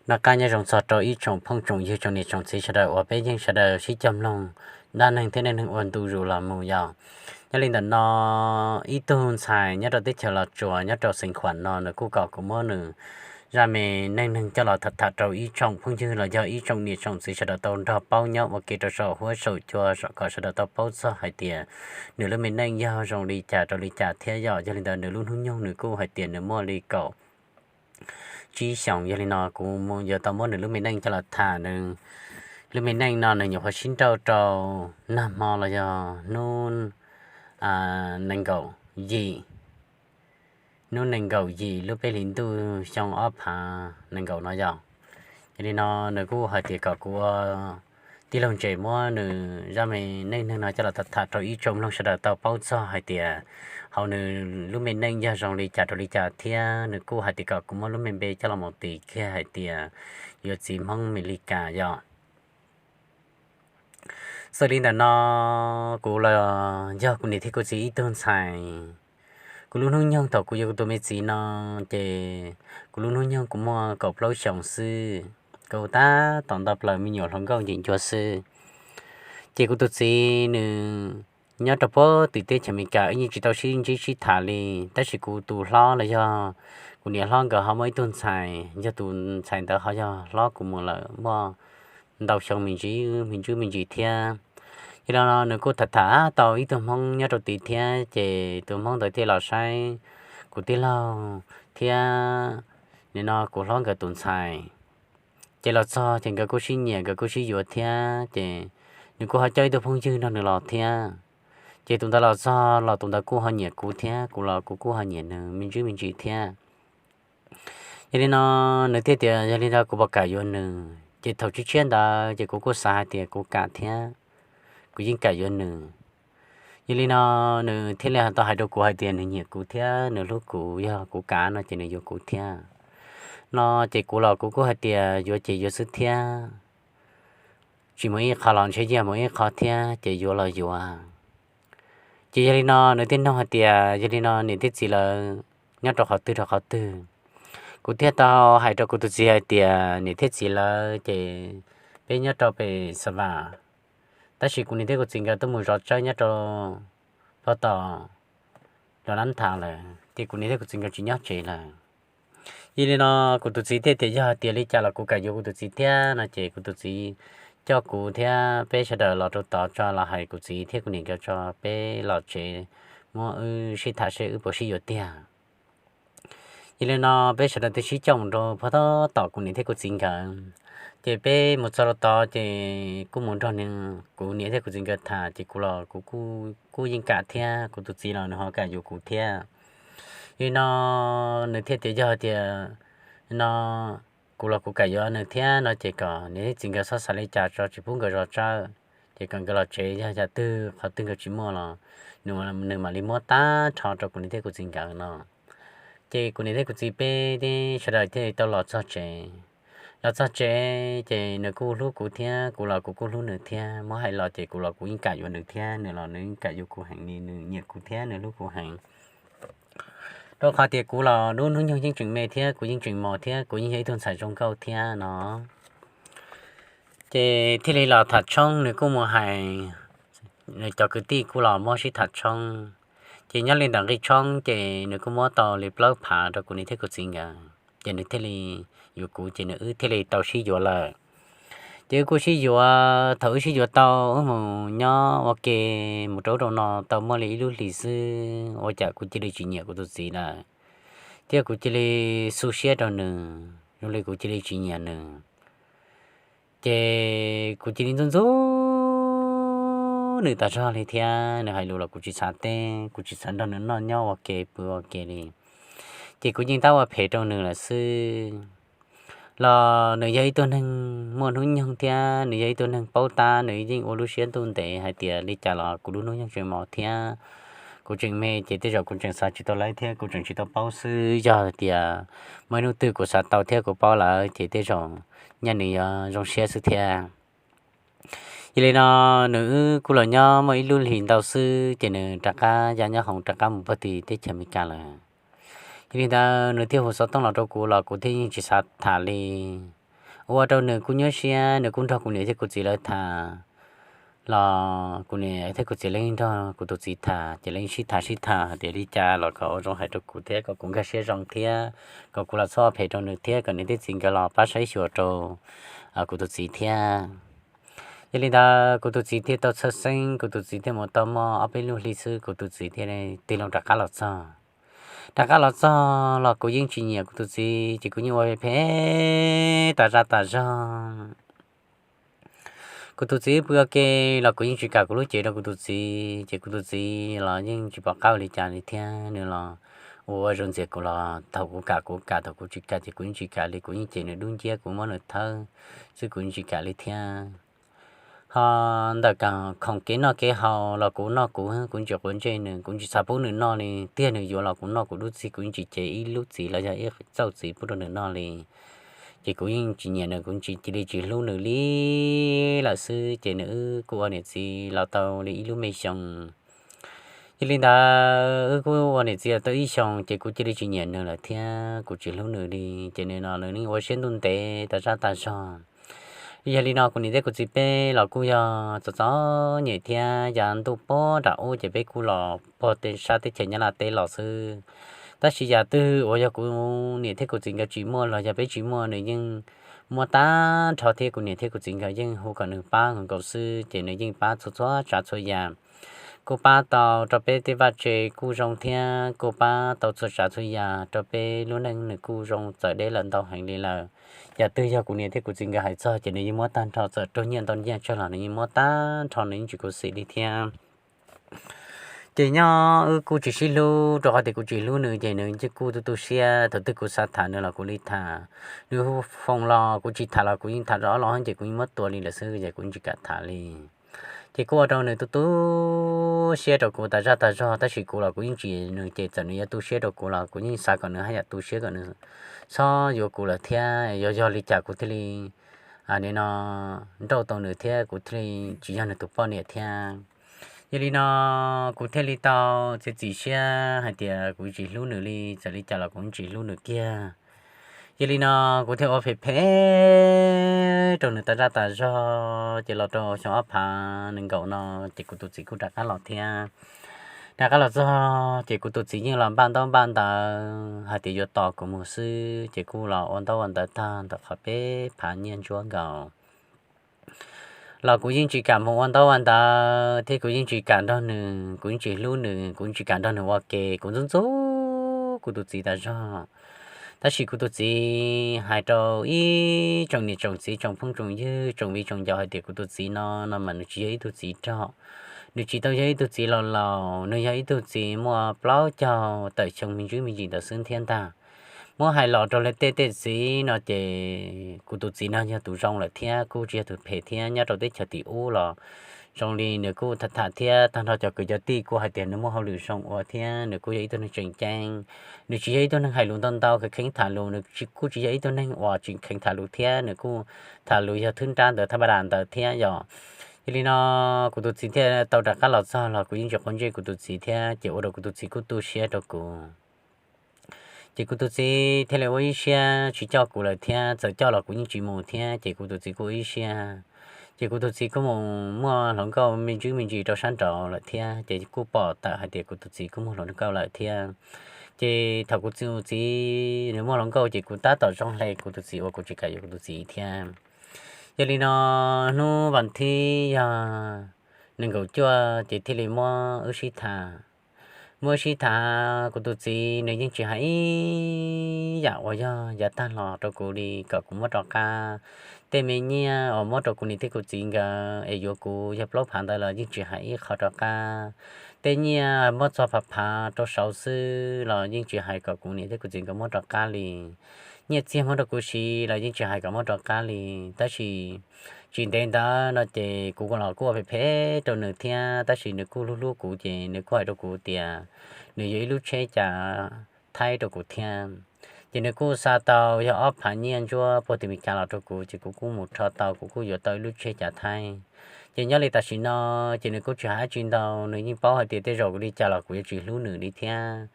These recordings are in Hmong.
Noj qab nyob zoo txog rau ib tsoom phooj tsoom ywg tsoom niam tsoom txiv sawv daws uas peb yeej sawv daws sib cog mloog dab neeg thiab neej neeg ua ntu zus los mus yog. Nyob li ntawm no, ib tug ntxhais nyob rau teb chaws Los Tsuas nyob rau xeev Khuam no nws kuj kom kuv muab nws zaj me neej neeg coj los tham rau ib tsoom phooj ywg los yog ib tsoom niam tsoom txiv sawv daws tau nrog paub nyob ua ke rau saum huab saum cua kom sawv daws tau paub txog hais tias nws lub me neej yog zoo li cas rau li cas thiab yom. Yog li ntawd nws lub hnub nyoog nws kuj hais tias nws muaj li kaum tsib xyoos. Yog li no kuv yuav tau muab nws lub me neej coj los tham. Nws lub me neej no nws nyuam qhuav sib nrauj rau nag hmo los yog hnub nees nkaum yim, hnub nees nkaum yim lub peb hlis ntuj xyoo ob phav nees nkaum no yog. Yog li no nws kuj hais tias kom kuv ua tij laug ntses muab nws zaj me neej neeg no coj los tham rau ib tsoom mloog sawv daws tau paub txog hais tias hauv nws lub me neej yog zoo li cas rau li cas thiab nws kuj hais tias kom kuv muab lub me npe coj los mus tis kiag hais tias yuav txiv Hmoob Mes Lis Kas yom. Xws li ntawm no, kuv los yog kuv niam thiab kuv txiv ib tug ntxhais. Kuv lub hnub nyoog thaum kuv yuav kuv tus me txiv no ces kuv lub hnub nyoog kuv muaj kaum plaub xyoos xwb, kuv tab tom nto plaws me nyuam hluas nkauj ncim ncua xwb. Ces kuv tus txiv nws nyob rau puag tim teb chaws Amelikas wb yeej tsis tau sib ntsib sib tham li, tab sis kuv tus hlob los yog kuv niam hlob nkawd ho muaj ib tug ntxhais, yog tus ntxhais ntawd ho yog hlob kuv mus lawm muaj ntau xyoo me ntsis me ntsis me ntsis thiab. Yog li no nws kuj tham tham tau ib tug Hmoob nyob rau tid thiab ces tus Hmoob ntawd thiaj los saib kuv tij laug thiab nim no kuv hlob nkawd tus ntxhais. Ces los txog ces nkawd kuj sib nyiam nkawd kuj sib yuav thiab ces nws kuj ho coj ib tug phooj ywg nrog nws los thiab. Ces tus ntawd los txog los tus ntawd kuj ho nyiam kuv thiab kuv los kuv kuj ho nyiam nws me ntsis me ntsis thiab. Yog li no nws thiaj tias yog li ntawd kuv puas kam yuav nws, ces thaum tshiab tshiab ntawd ces kuv kuj xav hais tias kuv kam thiab, kuv yeej kam yuav nws. Yog li no nws thiaj li tau hais rau kuv hais tias nws nyiam kuv thiab nws hlub kuv, yog kuv kam no ces nws yuav kuv thiab no. Ces kuv los kuv kuj hais tias yuav ces yuav xwb thiab, tsis mus ib qho los ntshe yog mus ib qho thiab ces yuav los yuav. Ces yog li no nws thiaj nug hais tias yog li no niam thiab txiv lawv nyob rau qhov twg rau qhov twg. Kuv thiaj tau hais rau kuv tus txiv hais tias niam thiab txiv lawv ces peb nyob rau pem Xa Vam, tab sis kuv niam thiab kuv txiv nkawd tuaj mus zov tsawb nyob rau pog tom Los Nab Thas lawm ces kuv niam thiab kuv txiv nkawd tsis nyob tsev lawm. Yog li no kuv tus txiv thiaj tias yog tias li cas los kuv kam yuav kuv tus txiv thiab no ces kuv tus txiv coj kuv thiab peb sawv daws los rau tod tso los hais kuv txiv thiab kuv niam nkawd tso peb los tsev muab wb sib tham seb wb puas sib yuav tiag. Yog li no peb sawv daws thiaj sib coj mus rau pog tom kuv niam thiab kuv txiv nkawd. Ces peb mus txog rau tod ces kuj mus nrog kuv niam thiab kuv txiv nkawd tham ces kuv los kuv kuj yeej kam thiab kuv tus txiv los nws ho kam yuav kuv thiab. Yog li no nws thiaj tias yog tias no kuv los kuv kam yuav nws thiab no ces kom niam thiab txiv nkawd txhob xav li cas tso tsis pub nkawd zov tsawb, ces kom nkawd los tsev yog yam twg qhov twg nkawd tsis muaj los nws mam li muab tag nrho rau kuv niam thiab kuv txiv nkawd no. Ces kuv niam thiab kuv txiv peb sawv daws thiaj li tau los txog tsev. Los txog tsev ces nws kuj hlub kuv thiab kuv los kuv kuj hlub nws thiab, muab hais los ces kuv los kuv yeej kam yuav nws thiab nws los nws yeej kam yuav kuv heev li, nws nyiam kuv thiab nws hlub kuv heev. Rau qhov tias kuv los lub hnub nyoog yeej tseem me thiab kuv yeej tseem mos thiab kuv yeej yog ib tug ntxhais zoo nkauj thiab no. Ces thiaj li los tham tshoob, nws kuj mus hais nws cov kwv tij kuj los muab sib tham tshoob. Ces nyob li ntawm nqi tshoob ces nws kuj muab tau li plaub phav rau kuv niam thiab kuv txiv nkawd, ces nws thiaj li yuav kuv ces nws wb thiaj li tau sib yuav lawm. Ces wb kuj sib yuav, thaum wb sib yuav tau wb mus nyob ua ke mus rau ub rau no tau muaj li ib lub hlis xwb ua cas kuv cia li tsis nyiam kuv tus txiv lawm, thiab kuv cia li xu siab rau nws zoo li kuv cia li tsis nyiam nws. Ces kuv cia li ntxub ntxub nws tas zog li thiab nws hais lus los kuv tsis xav teb, kuv tsis xav nrog nws noj nyob ua ke pw ua ke li. Ces kuv yeej tab ua phem rau nws lawm xwb. Los nws yog ib tug neeg muaj hnub nyoog thiab nws yog ib tug neeg paub tab, nws yeej ua lub siab ntuj ntev hais tias li cas los kuv lub hnub nyoog tseem mos thiab kuv tseem me ces tej zaum kuv tseem xav tsis tau lawv thiab kuv tseem tsis tau paub xwb. Yog tias muaj ib hnub twg kuv xav tau thiab kuv paub lawv ces tej zaum nyaj nws yuav zoo siab xwb thiab. Yog li no nws wb kuj los nyob muaj ib lub hlis ntau xwb ces nws rov qab ya nyob hoov rov qab mus pog tim teb chaws Amelikas lawm. Yog li ntawd nws thiaj hu xov tooj los rau kuv los kuv thiaj yeej tsis xav tham li. ua rau nws kuj nyuaj siab, nws kuj nrog kuv niam thiab kuv txiv lawv tham los kuv niam thiab kuv txiv lawv nrog kuv tus txiv tham ces lawv sib tham sib tham hais tias li cas los kom ua zoo hais rau kuv thiab kom kuv nkag siab zoo thiab kom kuv los txhob phem rau nws thiab kom niam thiab txiv nkawd los pab saib xyuas rau kuv tus txiv thiab. Yog li ntawd kuv tus txiv thiaj tau txhawj xeeb, kuv tus txiv thiaj mus tau muaj ob peb lub hli xwb kuv tus txiv thiaj tig loo rov qab los txog. Rov qab los txog los kuv yeej tsis nyiam kuv tus txiv ces kuv yeej ua phem tas zaj tas zog. Kuv tus txiv pw ua ke los kuv yeej tsis kam kuv lub cev rau kuv tus txiv ces kuv tus txiv los yeej tsis pom qab ua li cas li thiab, nws los ua ua zoo ntxias kuv los thaum kuv kam kuv kam, thaum kuv tsis kam ces kuv yeej tsis kam li, kuv yeej cem nws dub nciab, kuv muab nws thawb xwb kuv yeej tsis kam li thiab. Ho ntawm khoom kev noj kev haus los kuv noj kuv, kuv tsis quav ntsej nws, kuv tsis xav pub nws noj li, tiag nws yuav los kuv noj kuv dub txig, kuv yeej tsis cev ib lub txiv los yog ib txauj txiv pub rau nws noj li. Ces kuv yeej tsis nyiam nws, kuv tsis cia li tsis hlub nws li lawm xwb ces nws wb kuj ua niam txiv los tau li ib lub me xyoo. Yog li ntawd wb kuj ua niam txiv los tau ib xyoos ces kuv cia li tsis nyiam nws lawm thiab kuv tsis hlub nws li ces nws no nws yeej ua siab ntuj ntev tas zaj tas zog. Yog li no kuv niam thiab kuv txiv peb los kuj yog txom txom nyem thiab, yav ntuj puag nram ub ces peb kuj los puag sab teb chaws Nyab Laj teb los xwb. Tab sis yam twg uas yog kuv niam thiab kuv txiv nkawd tsis muaj los yog peb tsis muaj nws yeej muab tag nrho thiab kuv niam thiab kuv txiv nkawd yeej hu kom nws pab nkaus xwb ces nws yeej pab txhua txhua tsav txhua yam. Kuj pab tau rau peb tej vaj tse kuj zoo thiab kuj pab tau txhua tsav txhua yam rau peb lub neej nws kuj zoo txawv deb lawm ntau heev li lawm. Yam twg yog kuv niam thiab kuv txiv nkawd hais txog ces nws yeej muab tag nrho, txawm raug nyiaj ntau nyiaj tsawg los nws yeej muab tag nrho, nws yeej tsis khuv xim li thiab. Ces nyob wb kuj tsis sib hlub rau qhov tias kuv tsis hlub nws ces nws kuj tu tu siab, thaum twg kuv xav tham nws los kuv li tham, nws hu foos los kuv tsis tham los kuv yeej tham rov los ces kuv yeej muab tua li lawm xwb ces kuv tsis kam tham li. Ces kuj ua rau nws tu tu siab rau kuv tas zaj tas zog, tab sis kuv los kuv yeej tsis nws ces txawm nws yuav tu siab rau kuv los kuv yeej xav kom nws haj yam tu siab kom nws txhob yuav kuv lawm thiab, yog yog li cas kuv thiaj li nim no nrauj tau nws thiab kuv thiaj li tsis yog nws tus poj niam thiab. Yog li no kuv thiaj li tau txiav txim siab hais tias kuv tsis hlub nws li, txawm li cas los kuv tsis hlub nws kiag. Yog li no kuv thiaj ua phem phem rau nws tas zaj tas zog, ces los rau xyoo ob phav nees nkaum no ces kuv tus txiv kuj rov qab los thiab. Rov qab los txog ces kuv tus txiv yeej los npaj ntaub npaj ntawv hais tias yuav tos kuv mus xwb, ces kuj los ua ntaub ua ntawv tag ntawm qhov peb phav nyiaj ntsuab nkaus los kuv yeej tsis kam mus ua ntaub ua ntawv thiab kuv yeej tsis kam nrog nws, kuv yeej tsis hlub nws, kuv yeej tsis kam nrog nws ua ke, kuv ntxub ntxub kuv tus txiv tas zog. Tab sis kuv tus txiv hais rau ib tsoom niam tsoom txiv tsoom phooj tsoom ywg tsoom viv tsoom ncaus hais tias kuv tus txiv no no mas nws tsis yog ib tug txiv rog, nws tsis tau yog ib tug txiv laus laus, nws yog ib tug txiv muaj plaub caug tawm xyoo me ntsis me ntsis ntawd xwb thiab ntag. Muab hais los rau lawv tej tej txiv no ces kuv tus txiv no yog tus zoo lawm thiab kuj tsis yog tus phem thiab. Nyob rau teb chaws tim ub los zoo li nws kuj tham tham thiab tag nrho cov kwv cov tij kuj hais tias nws muaj hauj lwm zoo ua thiab nws kuj yog ib tug neeg tseem ceeb. Nws tsis yog ib tug neeg hais lus ntau ntau kheev kheev tham lus, nws kuj tsis yog ib tug neeg uas tsis kheev tham lus thiab, nws kuj tham lus yog thwb nrab ntawd thab npa das ntawd thiab yom. Yog li no kuv tus txiv thiaj tau rov qab los txog los kuv yeej tsis quav ntsej kuv tus txiv thiab ces ua rau kuv tus txiv kuj tu siab rau kuv. Ces kuv tus txiv thiaj li ua ib siab tsis coj kuv lawm thiab, txawm coj los kuv yeej tsis mus thiab ces kuv tus txiv kuj ua ib siab. Ces kuv tus txiv kuj mus muaj hluas nkauj me ntsis me ntsis rau sab nraud lawm thiab ces kuj pom tawm hais tias kuv tus txiv kuj muaj hluas nkauj lawm thiab. Ces thaum kuv tus txiv nws muaj hluas nkauj ces kuv tab tom zoo hle kuv tus txiv uas kuv tsis kam yuav kuv tus txiv thiab. Yog li no hnub vas thib yog nees nkaum cuaj ces thiaj li muab wb sib tham. Muab wb sib tham, kuv tus txiv nws yeej tsis hais ib yam uas yog yav tag los rau kuv li kom kuv muab rov qab. Tej me nyiaj uas muab rau kuv niam thiab kuv txiv nkawd es yuav kuv yog plaub phav ntawd los yeej tsis hais ib qho rov qab. Tej nyiaj muab txog phav phav rau saud xwb los yeej tsis hais kom kuv niam thiab kuv txiv nkawd muab rov qab li. Nyiaj txiag muab rau kuv siv los yeej tsis hais kom muab rov qab li. Tab sis tsis ntev ntawd no ces kuv los kuj ua phem phem rau nws thiab, tab sis nws kuj hlub hlub kuv ces nws kuj hais rau kuv tias nws yuav ib lub tsheb cav Thaib rau kuv thiab. Ces nws kuj xa tau yog ob phav nyiaj ntsuab puag tim Meskas los rau kuv ces kuv kuj mus rho tau, kuv kuj yuav tau ib lub tsheb cav Thaib. Ces nyob li tam sim no ces nws kuj tsis hais dab tsi ntau, nws yeej paub hais tias tej zaum kuv li cas los kuv yuav tsis hlub nws li thiab.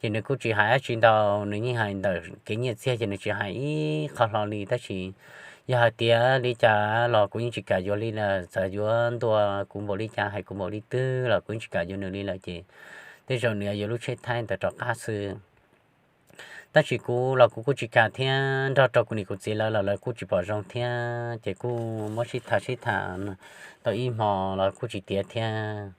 Ces nws kuj tsis hais dab tsi ntau, nws yeej hais ntawm kev nyiaj txiag ces nws tsis hais ib qho hlo li. Tab sis yog hais tias li cas los kuv yeej tsis kam yuav li lawm, txawm yuav ntua kuv npaum li cas, hais kuv npaum li twg los kuv yeej tsis kam yuav nws li lawm ces tej zaum nws yuav lub tsheb thaib ntawd rov qab xwb. Tab sis kuv los kuv kuj tsis kam thiab, nrog rau kuv niam kuv txiv lawv los lawv kuj tsis pom zoo thiab, ces kuj muab sib tham sib tham tau ib hmos los kuj tsis tiav thiab.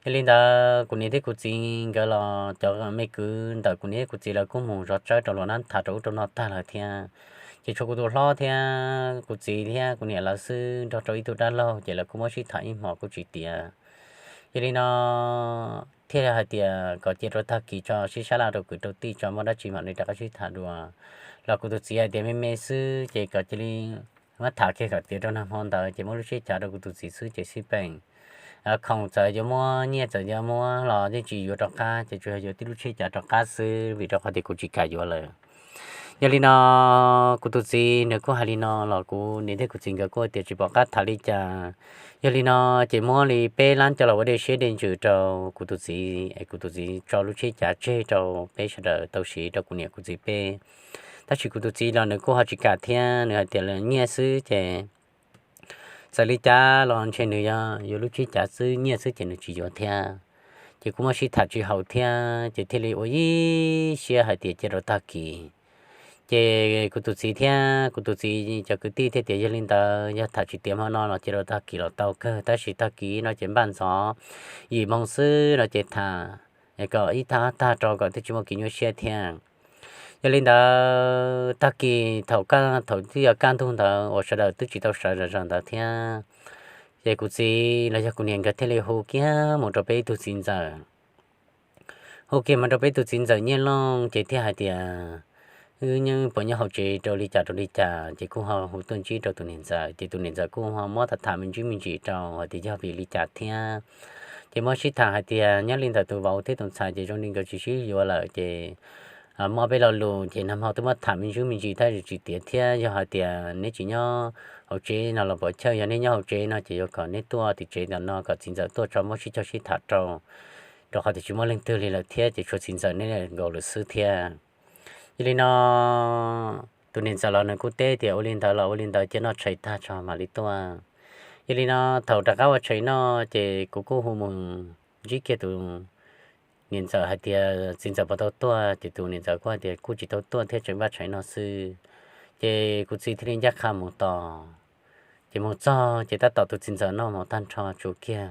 Yog li ntawd kuv niam thiab kuv txiv nkawd los cov me kwv ntawm kuv niam thiab kuv txiv lawv kuj mus zov tsawb rau luag nab tham rau ub rau no tag lawm thiab. Ces tshuav kuv tus hlob thiab kuv txiv thiab kuv niam lawv xwb nrog rau ib tug dab laug, ces lawv kuj muab sib tham ib hmos kuj tsis tiav. Yog li no thiaj hais tias kom cia rau tag kis tso, sib sab laj rau kwv rau tij tso, muaj dab tsi mam li rov qab sib tham dua. Los kuv tus txiv hais tias me me xwb ces kom cia li muab tham kiag kom tiav rau nag hmo ntawd, ces muab lub tsheb cav rau kuv tus txiv xwb ces xij peem. Khoom txawm yuav muab, nyiaj txawm yuav muab los yeej tsis yuav rov qab, ces tsuas yog yuav tib lub tsheb cav rov qab xwb, vim rau qhov tias kuv tsis kam yuav lawm. Yog li no kuv tus txiv nws kuj hais li no los kuv niam thiab kuv txiv nkawd kuj tias tsis pom qab tham li cas. Yog li no ces muab li peb lab coj los ua dej siab dej ntsws rau kuv tus txiv es kuv tus txiv tso lub tsheb cav tseg rau peb sawv daws tau siv rau kuv niam kuv txiv peb. Tab sis kuv tus txiv los nws kuj ho tsis kam thiab, nws hais tias nyiaj xwb ces txawm li cas los ntshe nws yog yuav lub tsheb cav xwb, nyiaj xwb ces nws tsis yuav thiab. Ces kuj muab sib tham tsis haum thiab ces thiaj li ua ib siab hais tias cia rau tag kis. Ces kuv tus txiv thiab kuv tus txiv cov kwv tij thiaj tias yog li ntawd yog tham tsis tiav hmo no los cia rau tag kis los tau kawg, tab sis tag kis no ces npaj ntxov yim moo xwb no ces tham kom ib tag tag rau kom twb tsis muaj kev nyuaj siab thiab. Yog li ntawd tag kis thaum, thaum twb yuav kaj ntug ntawd uas sawv daws twb tsis tau sawv zom zaws ntawd thiab, ces kuv txiv los yog kuv niam nkawd thiaj li hu kiag mus rau peb ib tug txiv ntxawm. Hu kiag mus rau peb tug txiv ntxawm Nyiaj Looj ces thiaj hais tias wb nyob puas nyob hauv tsev rau li cas rau li cas, ces kuj ho hu tuaj ntsib rau tus niam ntxawm, ces tus niam ntxawm kuj ho muab tham tham me ntsis me ntsis rau hais tias yog vim li cas thiab. Ces muab sib tham hais tias nyob li ntawm tus vauv thiab tus ntxhais ces zoo li nkawd tsis sib yuav lawm ces muaj peb lo lus ces nag hmo twb muab tham me ntsis me ntsis tab sis tsis tiav thiab, yog hais tias neb tsis nyob hauv tsev no los puas chawj, yog neb nyob hauv tsev no ces yuav kom neb tuaj tim tsev ntawm no kom txiv ntxawm tuaj tso muab sib cog sib tham rau, rau qhov tias tsis muaj leej twg li lawm thiab ces tshuav txiv ntxawm neb nkaus lawm xwb thiab. Yog li no tus niam ntxawm los nws kuj teb tias ua li ntawd los ua li ntawd, cia noj tshais tag tso mam li tuaj. Yog li no thaum rov qab ua tshais noj ces kuv kuj hu mus ntsib kiag tus niam ntxawm hais tias txiv ntxawm puas tau tuaj, ces tus niam ntxawm kuj hais tias kuj tsis tau tuaj thiab, tseem npaj tshais noj xwb. Ces kuv txiv thiaj li ncaj qha mus tos. Ces mus txog ces tab tom tus txiv ntxawm noj mov tag nrho tsuas kiag.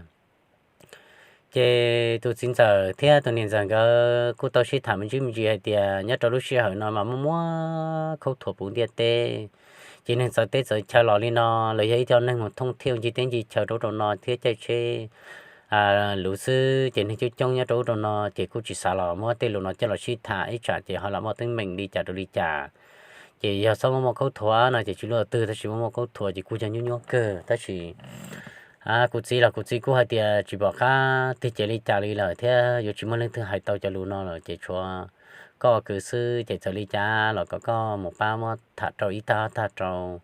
Ces tus txiv ntxawm thiab tus niam ntxawm nkawd kuj tau sib tham me ntsis me ntsis hais tias nyob rau lub sij hawm no mas muaj muaj khaub thuas puv ntiaj teb. Ces neeg txawv teb txawv chaw los li no, lawv yog ib co neeg mus thooj thiaj ncig teb ncig chaw rau ub rau no thiab caij tsheb luv xwb, ces neeg coob coob nyob rau ub rau no ces kuj tsis xav los muab tej lus no coj los sib tham, ib tsam ces ho lam muaj teeb meem li cas rau li cas. Ces yog txhob muaj muaj khaub thuas no ces tsis luaj twg, tab sis muaj muaj khaub thuas ces kuj yog nyuaj nyuaj kawg. Tab sis kuv txiv los kuv txiv kuj hais tias tsis pom qab tig cev li cas li lawm thiab yuav tsis muaj leej twg hais tau cov lus no lawm ces tshuav koj ua kwv xwb, ces txawm li cas los kom koj mus pab muab tham rau ib tag tag rau.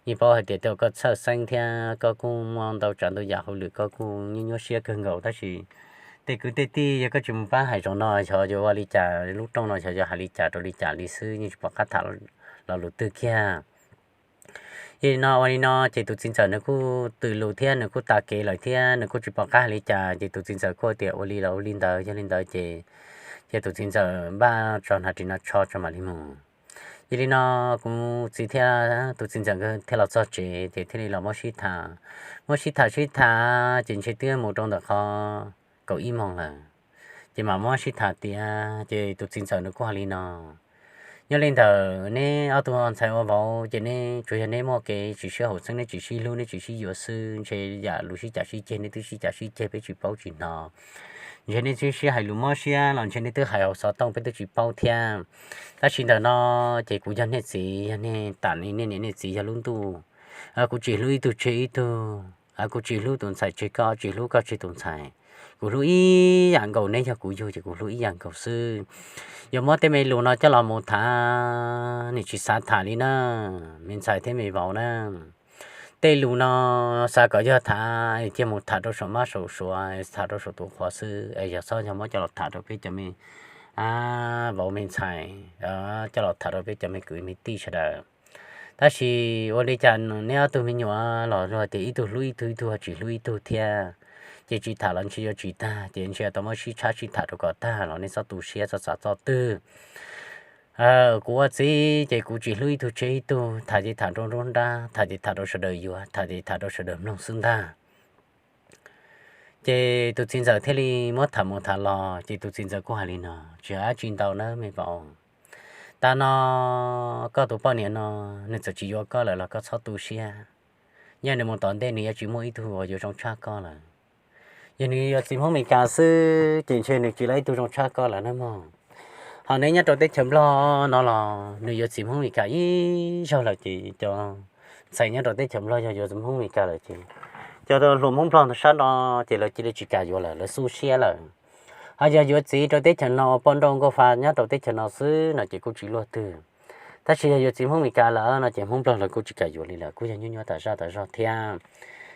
Yeej paub hais tias tej uas koj txhawj xeeb thiab koj kuj muaj ntau tsav ntau yam hauj lwm, koj kuj nyuaj nyuaj siab kawg nkaus, tab sis tej kwv tej tij yog koj tsis mus pab hais zaum no xyov yuav ua li cas, lub rooj no xyov yuav hais li cas rau li cas li xwb, yeej tsis pom qab tham lo lus twg kiag. Yog li no ua li no ces tus txiv ntxawm nws kuj twm lus thiab nws kuj tas kev lawm thiab nws kuj tsis pom qab hais li cas, ces tus txiv ntxawm kuj tias ua li los ua li ntawd, yog li ntawd ces cia tus txiv ntxawm npaj tso hnav ris no tsho tso mam li mus. Yog li no kuv txiv thiab tus txiv ntxawm nkawd thiaj los txog tsev ces thiaj li los muab sib tham. Muab sib tham sib tham ces ntshe twb mus rau ntawm qhov kaum ib moos lawm. Ces mam muab sib tham tiav ces tus txiv ntxawm nws kuj hais li no, nyob li ntawm neb ob tug ntxhais ua vauv ces neb tsuas yog neb muaj kev tsis sib haum xeeb, neb tsis sib hlub, neb tsis sib yuav xwb, ntshe yam lus sib cav sib ceg neb twb sib cav sib ceg peb tsis paub tsis hnov. Ntshe neb twb sib hais lus mob siab los ntshe neb twb hais hauv xov tooj peb twb tsis paub thiab. Tab sis ntawm no ces kuv yog nej txiv, yog nej tam li nej niam nej txiv yog lub ntuj. Kuv tsis hlub ib tug tseg ib tug, kuv tsis hlub tus ntxhais tseg koj, tsis hlub koj tseg tus ntxhais. Kuv hlub ib yam nkaus, neb yog kuv yug ces kuv hlub ib yam nkaus xwb. Yuav muab tej me lus no coj los mus tham, nim tsis xav tham li na, me ntxhais thiab me vauv na. Tej lus no xav kom yog tham, cia mus tham rau saum mab saum suav, tham rau saum tus qhuav xwb es yog txhob yog muab coj los tham rau peb cov me Ab, vauv me ntxhais, coj los tham rau peb cov me kwv me tij sawv daws. Tab sis ua li cas neb ob tug me nyuam los luag tias ib tug hlub ib tug, ib tug ho tsis hlub ib tug thiab? Ces tsis tham los ntshe yuav tsis tag, ces ntshe tau muab sib tshab sib tham rau kom tag los nej txhob tu siab txhob xav txog twg. Kuv ua txiv ces kuv tsis hlub ib tug tseg ib tug, tham ces tham rau nruab nrab, tham ces tham rau sawv daws yuav, tham ces tham rau sawv daws mloog xwb ntag. Ces tus txiv ntxawm thiaj li muab tham mus tham los, ces tus txiv ntxawm kuj hais li no, tsis hais dab tsi ntau nawb me vauv. Tam no koj tus poj niam no nws txawm tsis yuav koj lawm los koj txhob tu siab. Yog nws mus tom ntej nws yuav tsis muaj ib tug uas yuav zoo tshaj koj lawm. Yog nws yuav txiv Hmoob Meskas xwb ces ntshe nws tsis lab ib tug zoo tshaj koj lawm na mog. Ho neb nyob rau teb chaws Nplog no los nws yuav txiv Hmoob Meskas ib zaug lawm ces cov ntxhais nyob rau teb chaws Nplog yog yuav txiv Hmoob Meskas lawm ces cov hluas Hmoob Nplog sab no ces lawv cia li tsis kam yuav lawm, lawv xub siab lawm. Ho yog yuav txiv rau teb chaws no ua poj nrauj nkauj fa nyob rau teb chaws no xwb no ces kuj tsis luaj twg. Tab sis yog yuav txiv Hmoob Meskas lawm no ces Hmoob Nplog lawv kuj tsis kam yuav li lawm, kuj yog nyuaj nyuaj tas zaj tas zog thiab.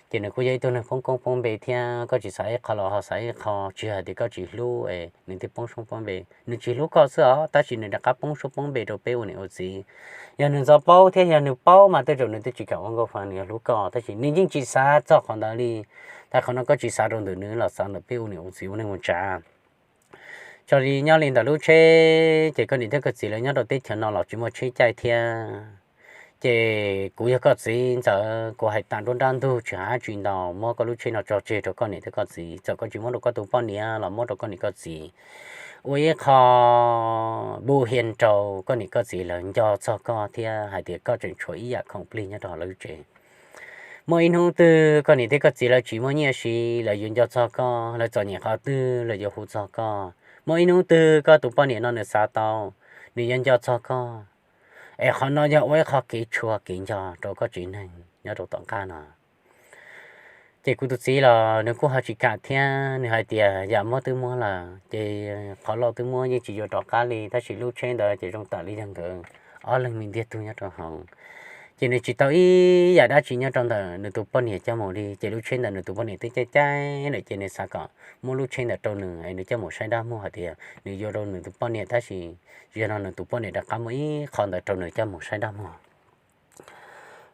Ces nws kuj yog ib tug neeg poob koob poob npe thiab, koj tsis xav ib qho los ho xav ib qho, tsis hais tias koj tsis hlub es nws thiaj poob koob poob npe, nws tsis hlub koj xwb os, tab sis nws rov qab poob koob poob npe rau peb ua niam ua txiv. Yog nws ntxov paub thiab yog nws paub mas tej zaum nws twb tsis kam ua nkauj fa, nws yuav hlub koj, tab sis nws yeej tsis xav txog qhov ntawd li. Tag qhov no koj tsis xav rau ntawm nws los xav ntawm peb ua niam ua txiv ua neej ua tsav. Txawm li nyob li ntawm lub tsheb ces koj niam thiab koj txiv lawv nyob rau teb chaws no los tsis muaj tsheb caij thiab. Ces kuv yog koj txiv ntxawm, kuv hais tas nruab nrab ntug tsis hais dab tsi ntau, muab koj lub tsheb no tso tseg rau koj niam thiab koj txiv, txawm koj tsis muab rau koj tus poj niam los muab rau koj niam koj txiv. Ua ib qho npuj hia rau koj niam koj txiv lawv nco txog koj thiab hais tias koj tseem tshuav ib yam khoom plig nyob rau hauv lawv tsev. Muaj ib hnub twg koj niam thiab koj txiv lawv tsis muaj nyiaj siv, lawv yuav nco txog koj, lawv txom nyem qhov twg lawv yuav hu txog koj. Muaj ib hnub twg koj tus poj niam no nws xav tau, nws yuav nco txog koj. Es qhov no yog ua ib qho kev tshua kev nco rau koj tsev neeg nyob rau tom qab no. Ces kuv tus txiv los nws kuj ho tsis kam thiab, nws hais tias yam muab twb muab lawm ces qhov loj twb muab yeej tsis yuav rov qab li, tab sis lub tsheb ntawd ces zoo tawm li yog nkawd ob leeg me ntiag tug nyob rau hauv. Ces nws tsis tau ib yam dab tsi nyob rau ntawm nws tus poj niam coj mus li, ces lub tsheb ntawd nws tus poj niam twb caij caij lawm ces nws xav kom muab lub tsheb ntawd rau nws es nws coj mus saib dab muag hais tias nws yuav rau nws tus poj niam, tab sis yog no nws tus poj niam rov qab muab ib qho ntawd rau nws coj mus saib dab muag.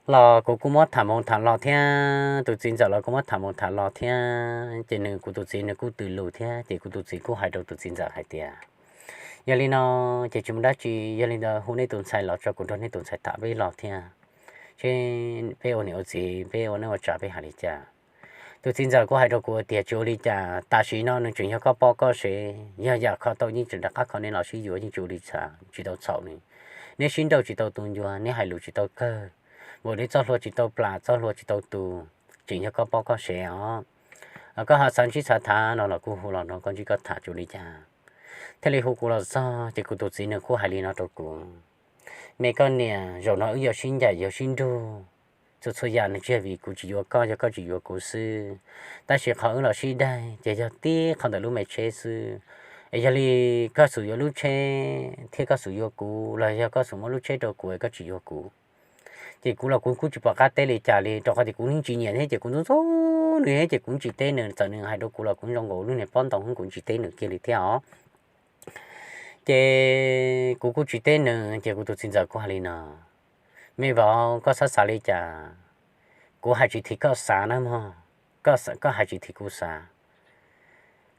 Los kuv kuj muab tham mus tham los thiab, tus txiv ntxawm los kuj muab tham mus tham los thiab, ces nws kuv tus txiv nws kuj tws lus thiab, ces kuv tus txiv kuj hais rau tus txiv ntxawm hais tias, yog li no ces tsis muaj dab tsi, yog li ntawd hu nej tus ntxhais los tso kuv nrog nej tus ntxhais tham peb los thiab, seb peb ua niam ua txiv peb ua neej ua tsav peb hais li cas. Tus txiv ntxawm kuj hais rau kuv tias tsis ua li cas, tam sim no nws tseem yog koj poj koj sev, yog yam kho tau yeej tseem rov qab kho nej los sib yuav yeej tsis ua li cas, tsis tau txhaum nws. Neb sib nrauj tsis tau tu ncua, neb hais lus tsis tau kawg, vim neb txoj hlua tsis tau plam txoj hlua tsis tau tu, tseem yog koj poj koj sev os. Koj ho xav ntsib xav tham no los kuj hu los nrog koj ntsib koj tham tsis ua li cas. Thiaj li hu kuv los txog ces kuv tus txiv nws kuj hais li no rau kuv, me koj niam, zaum no wb yuav sib ncaim yuav sib nrug, txhua txhua yam nws tsis yog vim kuv tsis yuav koj, yog koj tsis yuav kuv xwb. Tab sis qhov wb los sib daig ces yog tib qho ntawm lub me tsheb xwb. Es yog li koj xum yuav lub tsheb thiab koj xum yuav kuv los yog koj xum muab lub tsheb rau kuv es koj tsis yuav kuv, ces kuv los kuv kuj tsis pom qab teb li cas li, rau qhov tias kuv yeej tsis nyiam thiab ces kuv ntxub ntxub nws thiab ces kuv tsis teb nws, txawm nws hais rau kuv los kuv zoo nkaus lub niag pob ntoo kuv tsis teb nws kiag li thiab os. Ces kuv kuj tsis teb nws ces kuv tus txiv ntxawm kuj hais li no, me vauv, koj xav xav li cas, kuv hais tsis thim koj xav na mog, koj hais tsis thim kuv xav.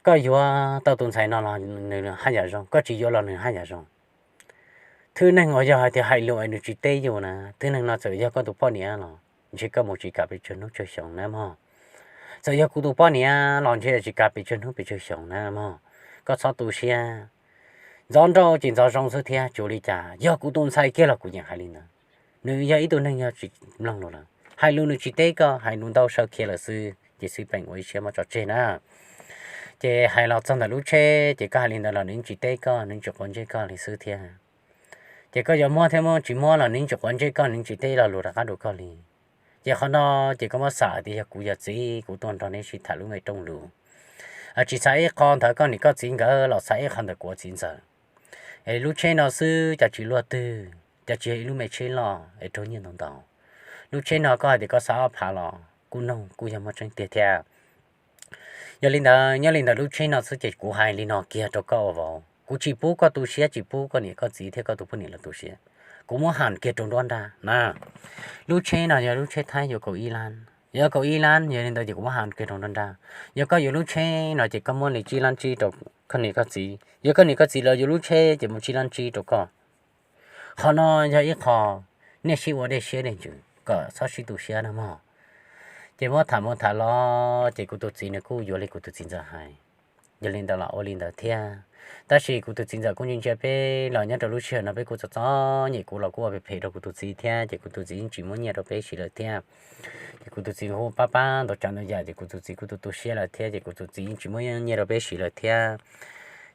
Koj yuav tau tus ntxhais no los nws haj yam zoo, koj tsis yuav los nws haj yam zoo. Thwj neeg uas yog hais tias hais lus es nws tsis teb yus na, thwj neeg no txawm yog koj tus poj niam los ntshe koj mus tsis kam pes tsawg hnub tsawg xyoo na mog. Txawm yog kuv tus poj niam los ntshe tsis kam pes tsawg hnub pes tsawg xyoo na mog. Koj txhob tu siab, ntxov nrauj ces ntxov zoo xwb thiab, tsis ua li cas, yog kuv tus ntxhais kiag los kuv yeej hais li ntawd. Nws yog ib tug neeg yog tsis mloog lus lawm, hais lus nws tsis teb koj, hais lus ntau saw khiav lawm xwb ces xij peem ua ib siab muab tso tseg na. Ces hais los txog ntawm lub tsheb ces koj hais li ntawd los nws tsis teb koj, nws tsis quav ntsej koj li xwb thiab. Ces koj yuav muab thiab muab tsis muab los nws tsis quav ntsej koj, nws tsis teb lo lus rov qab rau koj li. Ces qhov no ces koj muab xav tias yog kuv yog txiv kuv tuaj nrog neb sib tham lub me rooj lus, tsis xav ib qho ntawm koj niam koj txiv nkawd los xav ib qho ntawm kuv txiv ntxawm. Es lub tsheb no xwb cas tsis luaj twg, cas tsis yog ib lub me tsheb loj es raug nyiaj ntau ntau. Lub tsheb no koj hais tias koj xav ob phav los kuj noog kuj yog muaj tseeb tiag thiab. Yog li ntawd nyob li ntawm lub tsheb no xwb ces kuv hais li no kiag rau koj ua vauv, Kuv tsis pub koj tu siab, tsis pub koj niam koj txiv thiab koj tus poj niam los tu siab. Kuv muab has kiag rau nruab nrab na. Lub tsheb no yog lub tsheb Thaib yuav kaum ib lab. Yog kaum ib lab, yog li ntawd ces kuv muab has kiag rau nruab nrab. Yog koj yuav lub tsheb no ces koj muab li tsib lab tsib rau koj niam koj txiv. Yog koj niam koj txiv lawv yuav lub tsheb ces muab tsib lab tsib rau koj. Qhov no yog ib qho nej sib ua dej siab dej ntsws kom txhob sib tu siab na mog. Ces muab tham mus tham los ces kuv tus txiv nws kuj yuav li kuv tus txiv ntxawm hais. Yog li ntawd los ua li ntawd thiab. Tab sis kuv tus txiv ntxawm kuj ntsia ntsia peb los nyob rau lub sij hawm no peb kuj txom txom nyem, kuv los kuj ua phem phem rau kuv tus txiv thiab, ces kuv tus txiv yeej tsis muab nyiaj rau peb siv lawm thiab. Ces kuv tus txiv hu pab pab ntau tsav ntau yam ces kuv tus txiv kuj tu tu siab lawm thiab, ces kuv tus txiv yeej tsis muab nyiaj rau peb siv lawm thiab.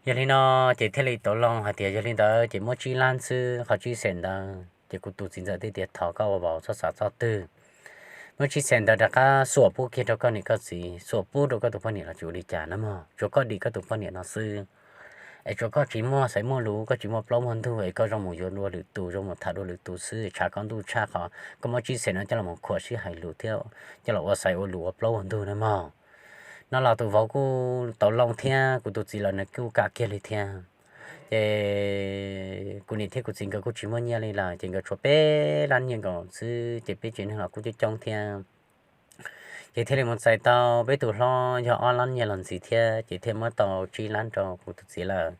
Yog li no ces thiaj li tau loo hais tias yog li ntawd ces muab tsib lab xwb, qhov tsib xees ntawd ces kuv tus txiv ntxawm thiaj tias thov koj ua vauv txhob xav txog twg. Muab tsib xees ntawd rov qab xuas pub kiag rau koj niam koj txiv, xuas pub rau koj tus poj niam los tsis ua li cas na mog, tsuas koj dim koj tus poj niam no xwb. Es tsuas koj tsis muaj xaiv muaj lus, koj tsis muaj plaub muaj ntug es koj zoo mus yuav dua lwm tus, zoo mus tham dua lwm tus xwb, tshav koj ntuj tshaj qhov koj muab tsib xees no coj los mus khuam sib hais lus thiab coj los ua xaiv ua lus ua plaub ua ntug na mog. No los tus vauv kuj tau loo thiab, kuv tus txiv los nws kuj kam kiag li thiab. Ces kuv niam thiab kuv txiv nkawd kuj tsis muaj nyiaj li lawm, ces nkawd tshuav peb lab nyiaj nkaus xwb, ces peb tsev neeg los kuj coob coob thiab. Ces thiaj li mus txais tau peb tus hlob yog ob lab nyiaj los ntxiv thiab, ces thiaj muab tau tsib lab rau kuv tus txiv lawm.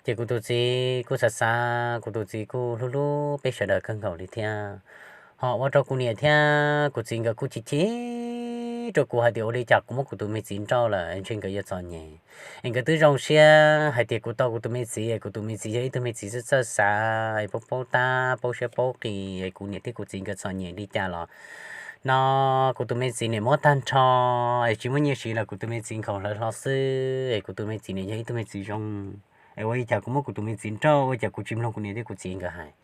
Ces kuv tus txiv kuj xav xav, kuv tus txiv kuj hlub hlub peb sawv daws kawg nkaus li thiab. Ho ua rau kuv niam thiab kuv txiv nkawd kuj chim chim rau kuv hais tias ua li cas kuv muab kuv tus me txiv nrauj lawm ntshe nkawd yuav txom nyem. Es nkawd twb zoo siab hais tias kuv tau kuv tus me txiv, kuv tus me txiv yog ib tug me txiv txawj txawj xav, paub paub tab, paub siab paub qis, es kuv niam thiab kuv txiv nkawd txom nyem li cas los no kuv tus me txiv niam muab tag nrho, es tsis muaj nyiaj siv los kuv tus me txiv nkhaus hlawv hlo xwb, es kuv tus me txiv niam yog ib tug me txiv zoo. Es ua li cas kuv muab kuv tus me txiv nrauj, ua cas kuv tsis mloog kuv niam thiab kuv txiv nkawd hais?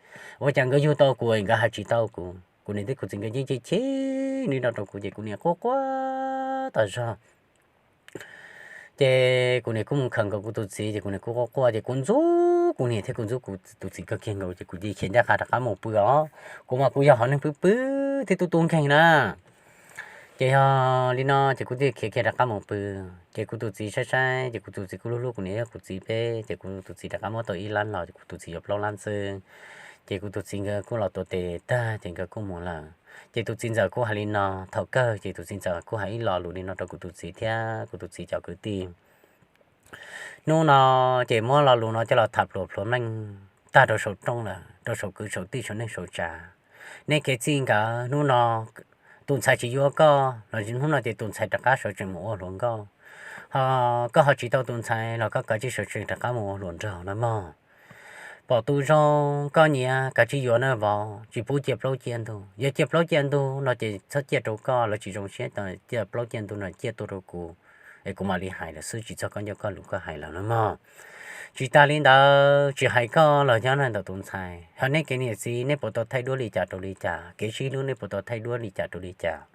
Ua cas nkawd yug tau kuv es nkawd hais tsis tau kuv? Kuv niam thiab kuv txiv nkawd yeej chim chim li no rau kuv ces kuv niam quaj quaj tas zog. Ces kuv niam kuj mus khawm nkaus kuv tus txiv ces kuv niam kuj quaj quaj ces kuv ntxub kuv niam thiab kuv ntxub kuv tus txiv kawg kiag nkaus ces kuv cia li khiav ncaj qha rov qab mus pw os. Kuv mas kuv yog hom neeg pw pw thiab tub tub nkeeg na. Ces yog li no ces kuv thiaj khiav kiag rov qab mus pw. Ces kuv tus txiv saib saib ces kuv tus txiv kuj hlub hlub kuv niam thiab kuv txiv peb, ces kuv tus txiv rov qab muab tau ib lab los ces kuv tus txiv yuav plaub lab xwb. Ces kuv tus txiv nkawd kuj los tuav tes tag ces nkawd kuj mus lawm. Ces tus txiv ntxawm kuj hais li no, thaum kawg ces tus txiv ntxawm kuj hais ib lo lus li no rau kuv tus txiv thiab kuv tus txiv cov kwv tij. Hnub no ces muab lo lus no coj los tham pluas plhuav meej tag rau saum rooj lawm, rau saum kwv saum tij saum neej saum tsav. Nej kev txij nkawd hnub no tus ntxhais tsis yuav koj los hnub no ces tus ntxhais rov qab sawv tsees mus ua hluas nkauj. Ho koj ho tsis tau tus ntxhais los koj kav tsij sawv tsees rov qab mus ua hluas nraug na mog. Pom tus zoo koj nyiam kav tsij yuav na vauv, tsis pub ciaj plaub ciaj ntug. Yog ciaj plaub ciaj ntug no ces txhob ciaj rau koj, lawv tsis zoo siab, ciaj plaub ciaj ntug no ciaj tuaj rau kuv, es kuv mam li hais lawm xwb, tsis txog koj ncauj koj lus koj hais lawm na mog. Tsis tas li ntawd, tsis hais koj los nyob ntawm tus ntxhais, ho nej kev niam txiv nej puas tau thaij duab li cas rau li cas, kev sib hlub nej puas tau thaij duab li cas rau li cas.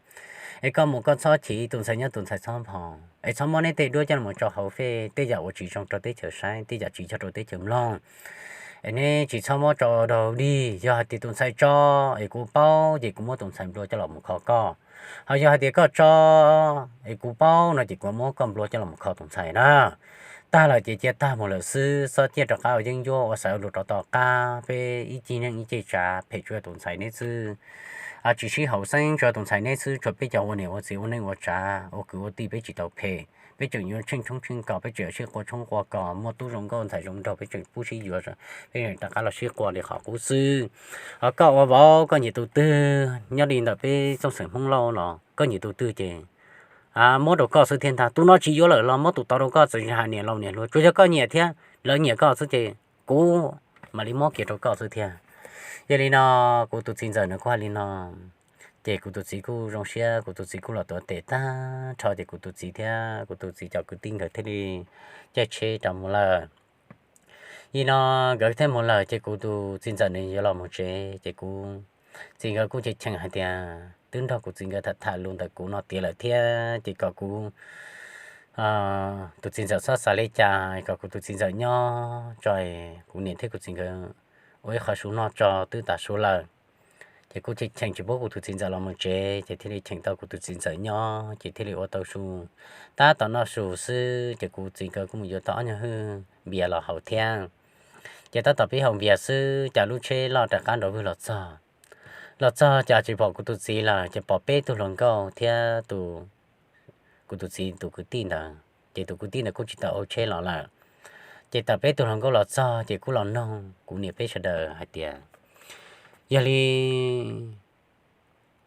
Es koj mus koj txhob chim, tus ntxhais nyob tus ntxhais txhob nphoo, es txhob muab nej tej duab coj los tso hauv fej, tej yam uas tsis zoo rau teb chaws saib, tej yam tsis yog rau teb chaws mloog. Es neb tsis txhob muab tso rau dig, yog hais tias tus ntxhais tso es kuv paub ces kuv muab tus ntxhais nplua coj los mus kho koj. Ho yog hais tias koj tso es kuv paub no ces kuv muab koj nplua coj los mus kho tus ntxhais na. Tag lawm ces cia tag mus lawm xwb, txhob ciaj rov qab ua yeeb ncuab ua xaiv ua lus rov tom qab, peb ib ceg neej ib ceg tsav, phem tsuas yog tus ntxhais neb xwb. Tsis sib haum xeeb, tsuas yog tus ntxhais neb xwb, tsuas peb cov ua niam ua txiv ua neej ua tsav ua kwv ua tij peb tsis tau phem, peb tseem yuav tsheej tshoob tsheej kos, peb tseem yuav sib quaj tshoob quaj kos, muaj tub zoo nkauj ntxhais zoo nraug peb tseem pub sib yuav, peb tseem rov qab los sib quaj li qhov qub xwb. Ho koj ua vauv koj nyiam tus twg nyob li ntawm peb txooj xeem Hmoob Lauj los koj nyiam tus twg ces muab rau koj xwb thiab ntag. Tus no tsis yuav lawm los muab tus tod rau koj, txawm hais niam laus niam hluas, tsuas yog koj nyiam thiab lawv nyiam koj xwb ces kuv mam li muab kiag rau koj xwb thiab. Yog li no kuv tus txiv ntxawm nws kuj hais li no, ces kuv tus txiv kuj zoo siab, kuv tus txiv kuj los tuav tes tag nrho ces kuv tus txiv thiab kuv tus txiv cov kwv tij nkawd thiaj li caij tsheb rov mus lawm. Yog li no nkawd thiaj mus lawm ces kuv tus txiv ntxawm nws yuav los mus tsev ces kuv txiv nkawd kuj cheem cheem hais tias twb nrog kuv txiv nkawd tham tham lus ntawm kuv no tiav lawm thiab ces kom kuv tus txiv ntxawm txhob xav li cas, kom kuv tus txiv ntxawm nyob tso, kuv niam thiab kuv txiv nkawd ua ib qho su noj tso twb tas su lawm. Ces kuj cheem tsis pub kuv tus txiv ntxawm los mus tsev, ces thiaj li cheem tau kuv tus txiv ntxawm nyob, ces thiaj li ua tau su. Tab tom noj su xwb ces kuv txiv nkawd kuj mus yuav tau ob nyuag hwj npias los haus thiab. Ces tab tom pib haus npias xwb cas lub tsheb loj rov qab nrov vwg los txog. Los txog cas tsis pom kuv tus txiv lawm, ces pom peb tug hluas nkauj thiab tus, kuv tus txiv tus kwv tij ntawd. Ces tus kwv tij ntawd kuj tsis tau ua tsheb los lawm. Ces tawm peb tug hluas nkauj los txog ces kuj los noog kuv niam peb sawv daws hais tias, yog li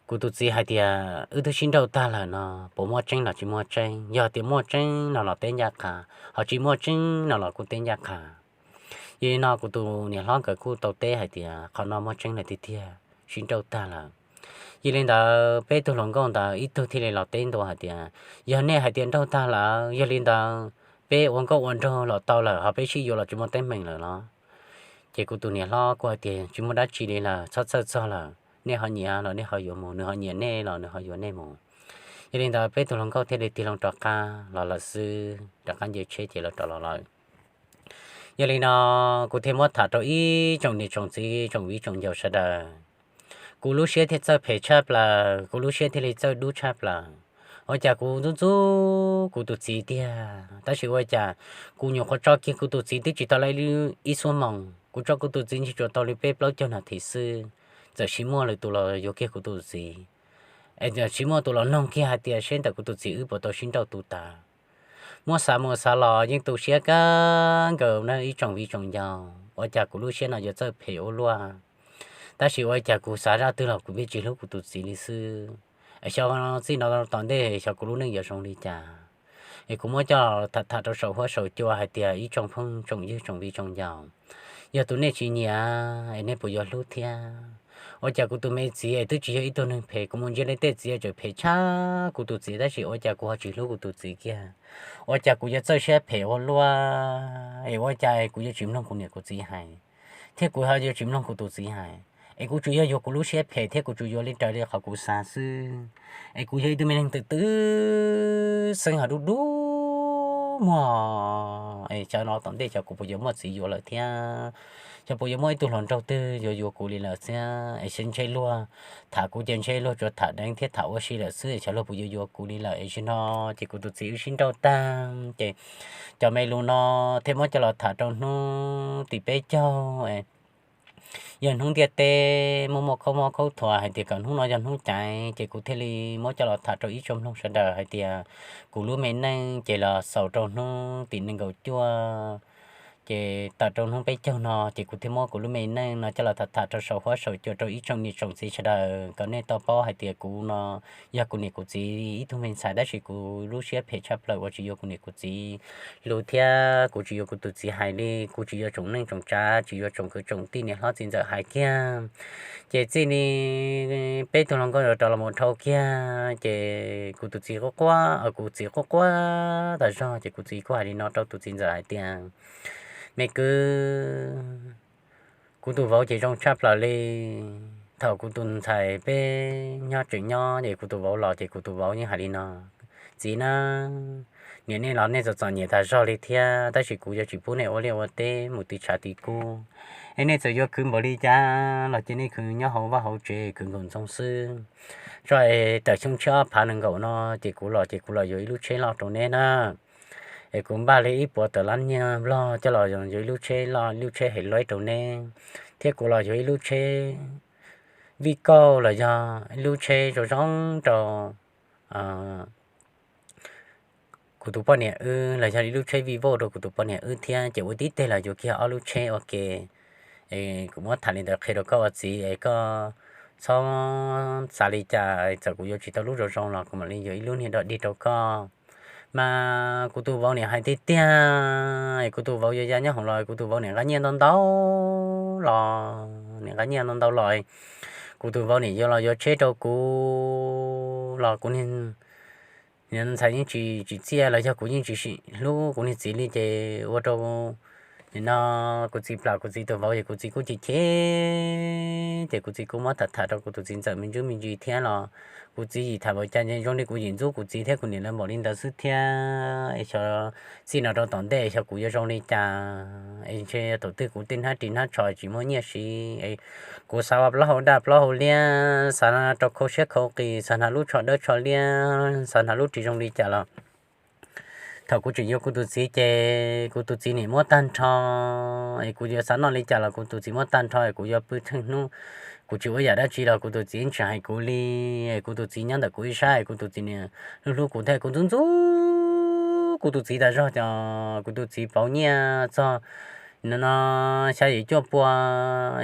kuv tus txiv hais tias wb twb sib nrauj tag lawm no, puas muaj tseeb los tsis muaj tseeb? Yog tias muaj tseeb no los teb ncaj qha, ho tsis muaj tseeb no los kuj teb ncaj qha. Yog li no kuv tus niam hlob nkawd kuj tau teb hais tias qhov no muaj tseeb lawm tiag tiag, sib nrauj tag lawm. Yog li ntawd peb tug hluas nkauj ntawd ib tug thiaj li los teb ntua hais tias, yog nej hais tias nrauj tag lawm, yog li ntawd peb ua nkauj ua nraug los tau lawm, ho peb sib yuav los tsis muaj teeb meem lawm los? Ces kuv tus niam hlob kuj hais tias tsis muaj dab tsi li lawm, txhob txhawj txog lawm, nej ho nyiam los nej ho yuav mus, nws ho nyiam nej los nws ho yuav nej mus. Yog li ntawd peb tug hluas nkauj thiaj li tig loo rov qab los lawm xwb, rov qab nce tsheb ces lawv rov los lawm. Yog li no kuv thiaj muab tham rau ib tsoom niam tsoom txiv tsoom viv tsoom ncaus sawv daws. Kuv lub siab thiaj txawj phem tshaj plaws, kuv lub siab thiaj li txawj dub tshaj plaws. Ua cas kuv ntxub ntxub kuv tus txiv tiag, tab sis ua cas kuv nyuam qhuav tso kiag kuv tus txiv twb tsis tau li ib xuab moos, kuv tso kuv tus txiv ntsis tsuas tau li peb plaub caug nas this xwb, txawm sis muaj lwm tus los yuav kiag kuv tus txiv. Es txawm sis muaj tus los noog kiag hais tias seb ntawm kuv tus txiv wb puas tau sib nrauj tu tas. Muab xav mus xav los yeej tu siab kawg nkaus na ib tsoom viv tsoom ncaus, ua cas kuv lub siab no yuav txawj phem ua luaj. Tab sis ua cas kuv xav zaj twg los kuv pheej tsis hlub kuv tus txiv li xwb. Es xyov txij no tom ntej xyov kuv lub neej yuav zoo li cas. Es kuv muab coj tham tham rau saum huab saum cua hais tias ib tsoom phooj tsoom ywg tsoom viv tsoom ncaus, yog tus nej tsis nyiam es nej puas yuav hlub thiab? Ua cas kuv tus me txiv es twb tsis yog ib tug neeg phem, kuv mus ntsia li tej txiv tseem phem tshaj kuv tus txiv, tab sis ua cas kuv ho tsis hlub kuv tus txiv kiag? Ua cas kuv yuav txawj siab phem ua luaj, es ua cas kuv yuav tsis mloog kuv niam kuv txiv hais, thiab kuv ho yuav tsis mloog kuv tus txiv hais? Es kuv tsuas yog yuav kuv lub siab phem thiab kuv tsuas yuav li raws li qhov kuv xav xwb. Es kuv yog ib tug me neeg twm twm xeeb ho dub dub muag, es xyov no tom ntej xyov kuv puas yuav muaj txiv yuav lawm thiab, xyov puas yuav muaj ib tug hluas nraug twg yuav yuav kuv li lawm thiab. Es seb ntshe luag tham kuv ces ntshe luag tsuas tham deev thiab tham ua si lawm xwb, xyov luag puas yuav yuav kuv li lawm. Es tsis no ces kuv tus txiv wb sib nrauj tag ces cov me lus no thiaj muab coj los tham rau hnub tim peb caug, yog hnub ntiaj teb muaj muaj khaub mob khaub thuas hais tias kom hnub no yog hnub caiv, ces kuv thiaj li muab coj los tham rau ib tsoom mloog sawv daws hais tias kuv lub me neej ces los xaus rau hnub tim nees nkaum cuaj, ces tawm rau hnub peb caug no ces kuv thiaj muab kuv lub me neej no coj los tham tham rau saum huab saum cua rau ib tsoom niam tsoom txiv sawv daws kom nej tau paub hais tias kuv no yog kuv niam kuv txiv ib tug me ntxhais, tab sis kuv lub siab phem tshaj plaws uas tsis yuav kuv niam kuv txiv hlub thiab kuv tsis yuav kuv tus txiv hais li, kuv tsis yuav tsoom neej tsoom tsav, tsis yuav tsoom kwv tsoom tij niam hlob txiv ntxawm hais kiag. Ces txij li peb tug hluas nkauj yuav rov los mus dhau kiag ces kuv tus txiv quaj quaj, kuv txiv quaj quaj tas zog ces kuv txiv kuj hais li no rau tus txiv ntxawm hais tias, me kwv, kuv tus vauv ces zoo tshaj plaws li. Thaum kuv tus ntxhais peb nyob tseem nyob ces kuv tus vauv los ces kuv tus vauv yeej hais li no, txiv na, niam nej los nej txom txom nyem tas zog li thiab, tab sis kuv yuav tsis pub nej ua liaj ua teb mus ti tshav ti kub. Es nej txawm yuav khwv npaum li cas los ces nej khwv nyob hauv vaj hauv tsev khwv nkaum ntxoog xwb. Tso es tawm xyoo tshiab ob phav nees nkaum no ces kuv los ces kuv los yuav ib lub tsheb loj rau neb na. Es kuv npaj li ib puas tawm lab nyiaj nplog coj los yuav ib lub tsheb loj, ib lub tsheb Hilux rau neb, thiab kuv los yuav ib lub tsheb Vij Kauj los yog ib lub tsheb zoo zoo rau kuv tus poj niam wb los yog ib lub tsheb Vivo rau kuv tus poj niam wb thiab, ces ua tib teg los yuav kiag ob lub tsheb ua ke. Es kuv muab tham li ntawd qhia rau koj ua txiv es koj txhob xav li cas, txawm kuv yuav tsis tau lub zoo zoo los kuv mam li yuav ib lub niag dog dig rau koj. Mas kuv tus vauv niam hais tiag tiag, es kuv tus vauv yuav ya nyob hoom los kuv tus vauv niam nqa nyiaj ntau ntau los, niam nqa nyiaj ntau ntau los, kuv tus vauv niam yuav los yuav tsheb rau kuv los kuv niag ntxhais yeej tsis tsim txiaj los yog kuv yeej tsis hlub kuv niag txiv li ces ua rau Nim no kuv txiv plam kuv txiv tus vauv ces kuv txiv kuj chim chim, ces kuv txiv kuj muab tham tham rau kuv tus txiv ntxawm me ntsis me ntsis thiab los kuv txiv yim tham npaum cas zoo li kuv yim ntxub kuv txiv thiab kuv niam lawv npaum li ntawd xwb thiab. Es xyov txij no rau tom ntej xyov kuv yuav zoo li cas, es ntshe thaum twg kuv tej hnab ris hnab tsho tsis muaj nyiaj siv, es kuv xav ua plaub hau daj plaub hau liab, xav rau khau siab khau qis, xav hnav lub tsho dawb tsho liab, xav hnav lub ris zoo li cas los thaum kuv tseem yuav kuv tus txiv ces kuv tus txiv nim muab tag nrho. Es kuv yuav xav noj li cas los kuv tus txiv muab tag nrho, es kuv yuav pw tsheej hnub, kuv tsis ua yam dab tsi los kuv tus txiv tsis hais kuv li. Es kuv tus txiv nyob ntawm kuv ib sab, es kuv tus txiv nim hlub hlub kuv thiab kuv ntxub ntxub kuv tus txiv tas zog. Cov kuv tus txiv pauv nyiaj txog no xya yim cuaj pua,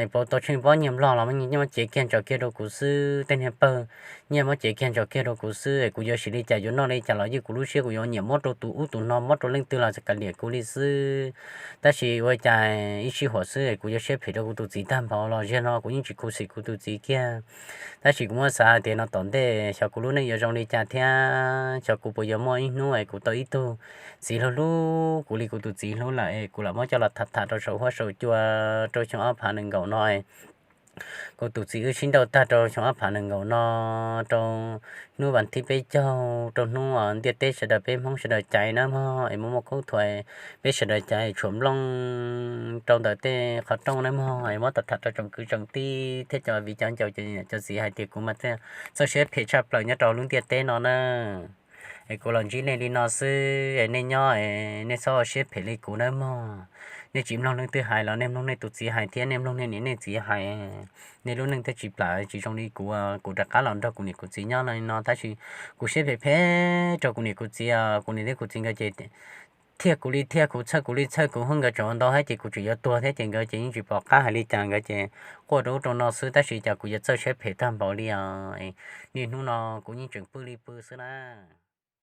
es pauv tau tsheej pob nyiaj nplog los nyiaj muab cev kiag ntsos kiag rau kuv xwb, tej niag pawg nyiaj muab cev kiag ntsos kiag rau kuv xwb. Es kuv yuav siv li cas yuav noj li cas los ywj kuv lub siab, kuv yuav nyiam muab rau tus ub tus no, muab rau leej twg los kav liam kuv li xwb. Tab sis ua cas ib sij huam xwb es kuv yuav siab phem rau kuv tus txiv tag npaum los ziag no kuv yeej tsis khuv xim kuv tus txiv kiag. Tab sis kuv muab xav hais tias no tom ntej xyov kuv lub neej yuav zoo li cas thiab xyov kuv puas yuav muaj ib hnub es kuv tau ib tug txiv hlub hlub kuv li kuv tus txiv hlub lawm es kuv lam muab coj los tham tham rau saum huab saum cua rau xyoo ob phav nees nkaum no. Kuv tus txiv wb sib nrauj tag rau xyoo ob phav nees nkaum no, rau hnub vas thib peb caug, rau hnub ntiaj teb sawv daws peb Hmoob sawv daws caiv nawb mog, es muaj muaj khaub thuas peb sawv daws caiv tshuam nplooj rau ntawm tej qhov rooj nawb mog, es muab tham tham rau tsoom kwv tsoom tij thiab cov viv cov ncaus cov niam cov txiv hais tias kuv mas txawj siab phem tshaj plaws nyob rau lub ntiaj teb no na. Es kuv los ntsib nej li no xwb es nej nyob es nej txhob ua siab phem li kuv nawb mog. Nej tsis mloog leej twg hais los nej mloog nej tus txiv hais thiab nej mloog nej niam nej txiv hais. Nej lub neej thiaj tsis plam tsis zoo li kuv, kuv rov qab los nrog kuv niam kuv txiv nyob li no tab sis kuv siab phem phem rau kuv niam kuv txiv, kuv niam thiab kuv txiv nkawd ces thiaj kuv li thiaj, kuv txhawj kuv li txhawj, kuv hu nkawd tseem ua ntau thiab ces kuv tseem yuav tuag thiab ces nkawd ces yeej tsis pom qab hais li cas, nkawd ces quaj rau ub rau no xwb tab sis cas kuv yuav txawj siab phem tag npaum li os. Niaj hnub no kuv yeej tseem pw li pw xwb na.